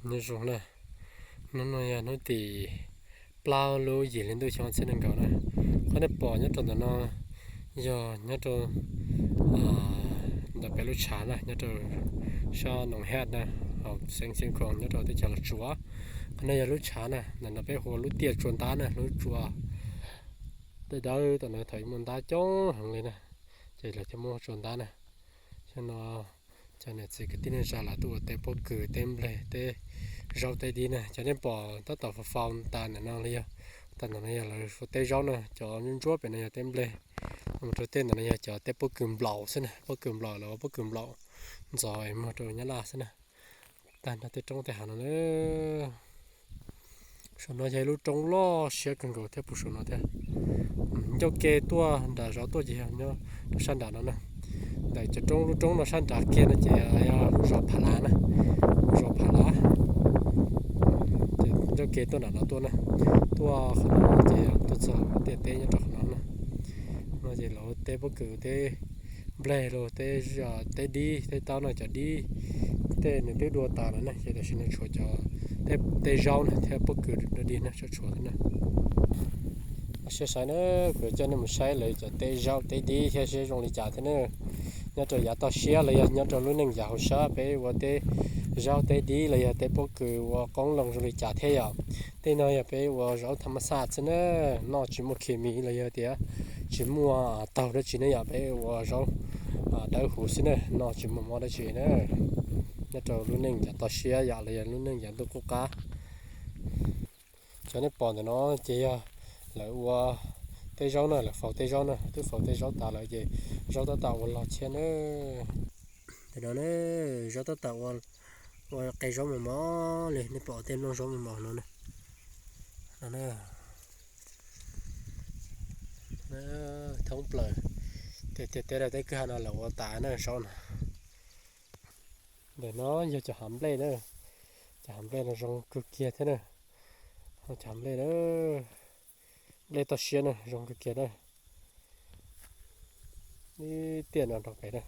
Nyob zoo na, hnub no yog hnub tim plaub lub yim hli ntuj xyoo ob txhiab nees nkaum na. Qhov nej pom nyob rau ntawm no yog nyob rau ntawm peb lub tshav na, nyob rau sab Noom Haj na, hauv xeev Xeev Khuam nyob rau teb chaws Los Tsuas. Qhov no yog lub tshav na, ntawm no peb hu ua lub tiaj tsua ntab na, lub tsua dawb dawb tom no thaum ub muaj ntab coob heev li na, ces lawv thiaj muab tsua ntab na. Xyoo no cov niam txiv kwv tij neej tsa lawv tuaj ua teb pob kws, teb nplej, teb zaub, teb dib na. Cov nej pom tab tom faus faus tas ntawm no los yog, tas ntawm no yog lawv faus teb zaub na. Cov ntsuab ntsuab pem no yog teb nplej, mus rau tej ntawm no yog cov teb pob kws nplaum xwb na, pob kws nplaum, lawv ua pob kws nplaum ntxov es muag rau Nyab Laj xwb na. Tag nrho tej roob tej hav no na. Saum no yog ib lub roob loj siab kawg nkaus thiab puag saum no thiab. Ncauj ke tuaj nram zos tuaj ces yog nyob rau sab nram no na. Ntawm cov roob, lub roob no sab nrad kiag no ces yog lub zos Phav Lav na, lub zos Phav Lav. Ces ncauj ke tuaj nram no tuaj na, tuaj qhov no ces tuaj txog tiaj teb nyob rau qhov no na. No ces lawv ua teb pob kws, teb nplej los teb, teb dib, teb taub no, cov dib tej nws twb dua tas lawm na, ces tam sim no tshuav cov teb zaub na thiab pob kws dua dig na, tshuav tshuav xwb na. Los sis saib na, kuv coj nej mus saib lawv cov teb zaub teb dib thiab seb zoo li cas thiab na. Nyob rau yav toj siab los yog nyob rau lub neej yav hauv sab peb ua teb zaub teb dib los yog teb pob kws ua qoob loo zoo li cas thiab yom. Tej no yog peb ua zaub thaj ma xaj xwb na, noj tsis muaj khes mis los yog tias tsis muaj taug dab tsi ne yom, peb ua zaub dawb huv xwb na, noj tsis muaj mob dab tsi na. Nyob rau lub neej yav toj siab yom los yog lub neej yav ntuj qub qab. Cov nej pom ntawm no ces yog lawv ua teb zaub na, lawv faus teb zaub na, twb faus teb zaub tas lawm ces zaub tab tom ua log thiab na. Ntawm no na, zaub tab tom ua, ua qe zaub mos mos li, nej pom tej nplooj zaub mos mos no na. No na, thoob plaws tej tiaj teb, tej kwj ha no lawv ua tas na zaub no. Ntawm no yog cov hav nplej na, cov hav nplej no zoo kawg kiag thiab na. Cov hav nplej na, nplej toj siab na, zoo kawg kiag na. Ib tiaj no rau pem na,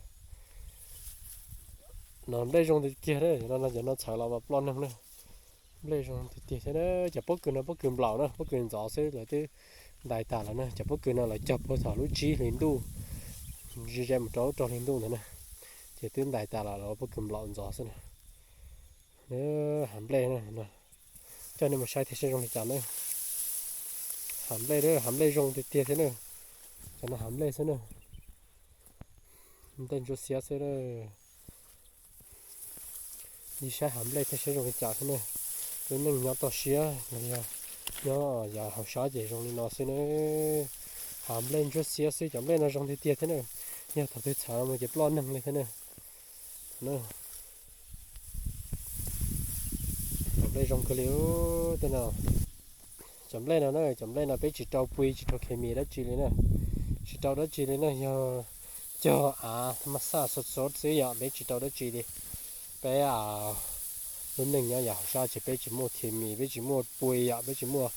no nplej zoo tiag tiag na, no cov no txhawv los mas ploj neeg na. Nplej zoo tiag tiag thiab na. Cov pob kws no pob kws nplaum na, pob kws ntxov xwb lawv twb ntais tas lawm na. Cov pob kws no lawv cog puag thaum lub tsib hlis ntuj, ze ze mus rau rau hli ntuj ntawd na, ces twb ntais tas los lawv ua pob kws nplaum ntxov xwb na. Hav nplej na, coj nej mus saib thiab seb zoo li cas na. Hav nplej, hav nplej zoo tiag tiag thiab na. Cov no hav nplej xwb na, nplej ntsuab xiab xwb na. Ib saib hav nplej thiab seb zoo li cas xwb na. Lub neej nyob toj siab los yog nyob yav hauv sab ces zoo li no xwb na. Hav nplej ntsuab xiab xwb, cov nplej no zoo tiag tiag thiab na. Yog thaum twg txhawv mus ces ploj neeg li thiab na. Cov nplej zoo kawg li tej no. Cov nplej no na, cov nplej no peb tsis rau pui tsis rau khes mis dab tsi li na. Tsis rau dab tsi li na, yog cog av thaj ma xaj xov xov xwb yom, peb tsis rau dab tsi li. Peb lub neej nyob yav hauv sab ces peb tsis muaj khes mis, peb tsis muaj pui yom, peb tsis muaj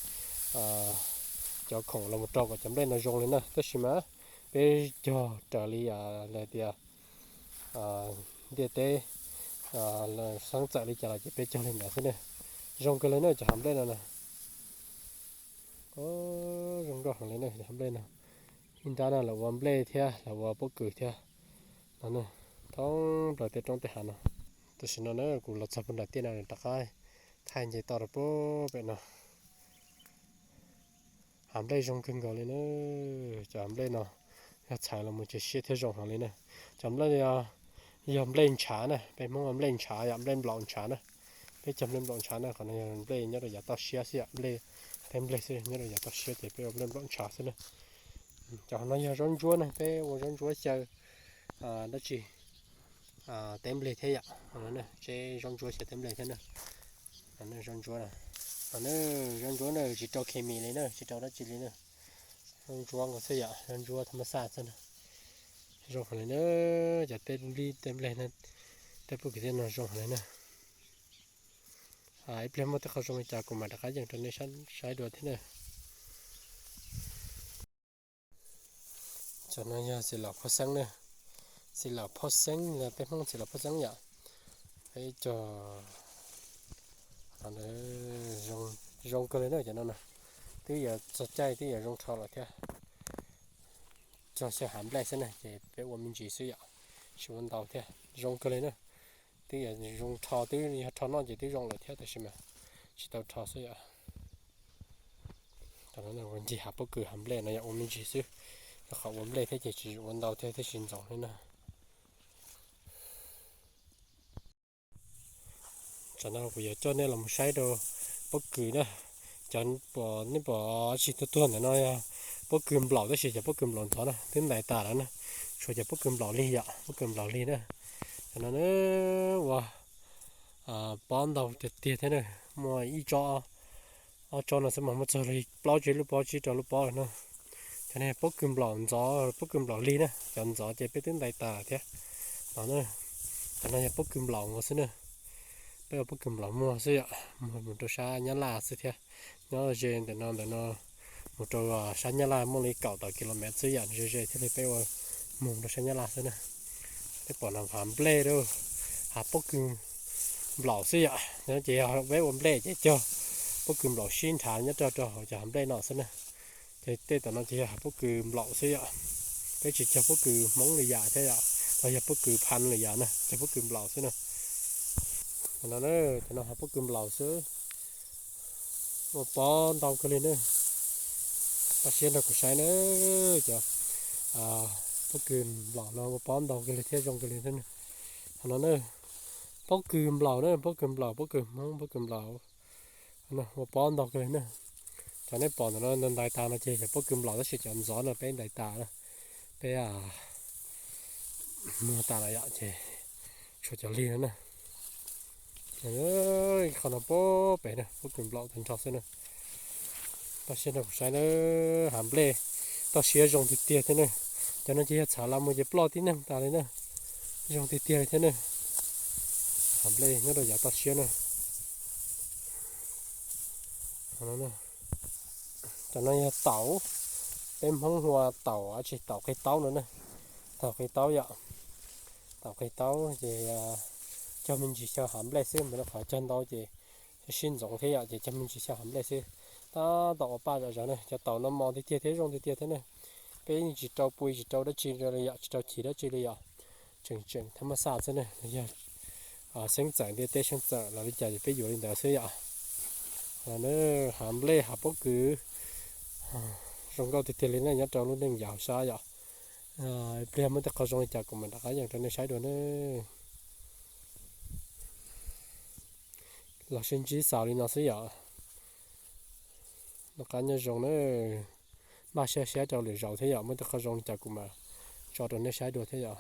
cov khoom los mus rau kom cov nplej no zoo li na. Tab sis mas peb cog raws li lawv tias ntiaj teb xeeb txawm li cas los ces peb cog li ntawd xwb na. Zoo kawg li na cov hav nplej no na. Zoo nkauj heev li na cov hav nplej no. Ib nrab no lawv ua nplej thiab lawv ua pob kws thiab no. Thoob plaws tej roob tej hav no. Tam sim no na kuv los txog puag nram tiaj no rov qab thaij nce toj rau puag pem no. Hav nplej zoo kawg nkaus li na. Cov hav nplej no yog txhawv los mus ces siab thiab zoo heev li na. Cov nplej no yog nplej ntshav na, peb Hmoob ua nplej ntshav yom, nplej nplaum ntshav na. Peb cog nplej nplaum ntshav na, qhov no yog nplej nyob rau yav toj siab xwb yom, nplej, teb nplej xwb nyob rau yav toj siab ces peb ua nplej nplaum ntshav xwb na. Cov no yog zaub ntsuab na, peb ua zaub ntsuab xyaw dab tsi teb nplej thiab yom. Tseb zaub ntsuab xyaw teb nplej thiab na. Zaub ntsuab, zaub ntsuab na tsis rau khes mis li na, tsis rau dab tsi li na. Zaub ntsuab nkaus xwb yom, zaub ntsuab thaj ma xaj xwb na. Zoo heev li na, cov teb nplej, teb nplej, teb pob kws thiab no zoo heev li na. Ib pliag muaj tej qhov zoo li cas kuv mam rov qab yees rau nej saib dua thiab na. Cov no yog txiv laum phoj xeeb na, txiv laum phoj xeeb los peb Hmoob txiv laum phoj xeeb yom. Peb cog Ntawd zoo kawg li na cov no na, twb yuav txog caij twb yuav zoo rho lawm thiab. Txog xyaw hav nplej xwb na ces peb ua me ntsis xwb yom, tsis ua ntau thiab. Zoo kawg li na, twb yuav zoo rho, twb yog rho noj ces twb zoo lawm thiab tab sis mas tsis tau rho xwb yom. Ua ncig hav pob kws hav nplej no yog ua me ntsis xwb, rau qhov ua nplej thiab ces tsis ua ntau thiab thiaj tsis ntxoov thiab na. Tsam no kuv yuav coj nej los mus saib rau pob kws na. Cov nej pom tsis tuag tuag ntawm no yog pob kws nplaum tab sis cov pob kws nplaum ntxov na twb ntais tas lawm na. Tshuav cov pob kws nplaum lig yom, pob kws nplaum lig na. Cov no na ua pob ntau tiag tiag thiab na, muaj ib tsob ob tsob no xwb mas muaj txog li plaub tsib lub pob tsib rau lub pob lawm na. Cov no pob kws nplaum ntxov, pob kws nplaum lig na, cov ntxov ces peb twb ntais tas thiab. No na, cov no yog pob kws nplaum nkaus xwb na. Peb ua pob kws nplaum muag xwb yom, muag mus rau sab Nyab Laj xwb thiab. Nyob ze ntawm no ntawm no mus rau sab Nyab Laj muaj li kaum tawm kilomev xwb yom, ze ze thiaj li peb ua muag rau sab Nyab Laj xwb na. Peb pom no hav nplej lawm, hav pob kws nplaum xwb yom. Ces yog peb ua nplej ces cog pob kws nplaum sib nrhav nyob rau rau hauv cov hav nplej no xwb na. Ces tej tom no ces yog hav pob kws nplaum xwb yom. Peb tsis cog pob kws Hmoob li yam thiab yom, los yog pob kws Phan li yam na, cog pob kws nplaum xwb na. No, cov no hav pob kws nplaum xwb, ua pob ntau kawg li na. Koj siab nrog kuv saib na, cov pob kws nplaum no ua pob ntau kawg li thiab zoo kawg li thiab na. Qhov no na, pob kws nplaum na, pob kws nplaum, pob kws Hmoob, pob kws nplaum. Ua pob ntau kawg li na. Cov nej pom ntawm no ntais tas no ces yog pob kws nplaum tab sis cov ntxov no peb ntais tas na, peb muag tas lawm yom, ces tshuav cov lig no na. Qhov no pob pem na pob kws nplaum tag nrho xwb na. Koj siab nrog kuv saib na, hav nplej toj siab zoo tiag tiag thiab na. Cov no ces yog txhav los mus ces ploj tib neeg tas li na, zoo tiag tiag li thiab na. Hav nplej nyob rau yav toj siab na. Cov no yog taum, peb Hmoob hu ua taum tsis taum qe taub no na. Taum qe taub yom, taum qe taub ces cog me ntsis xyaw hav nplej xwb mas rau qhov cog ntau ces sib ntxoov thiab yom, ces cog me ntsis xyaw hav nplej xwb. Tab tom ua paj zom zaws na, cov taum no mos tiag tiag thiab zoo tiag tiag thiab na. Peb yeej tsis rau pui tsis rau dab tsi li yom, tsis rau chiv dab tsi li yom. Tseem tseem thab maj xaj xwb na, yog xeeb txawm ntiaj teb xeeb txawm los li cas ces peb yuav li ntawd xwb yom. Hav nplej hav pob kws zoo nkauj tiag tiag li na nyob rau lub neej yav sab yom. Ib pliag muaj tej qhov zoo li cas kuv mam rov qab yees rau nej saib dua na. Los sib ntsib xaus li no xwb yom. Noj qab nyob zoo na. Npaj siab siab rau lwm zaus thiab yom, muaj tej qhov zoo li cas kuv mam tso rau nej saib dua thiab yom.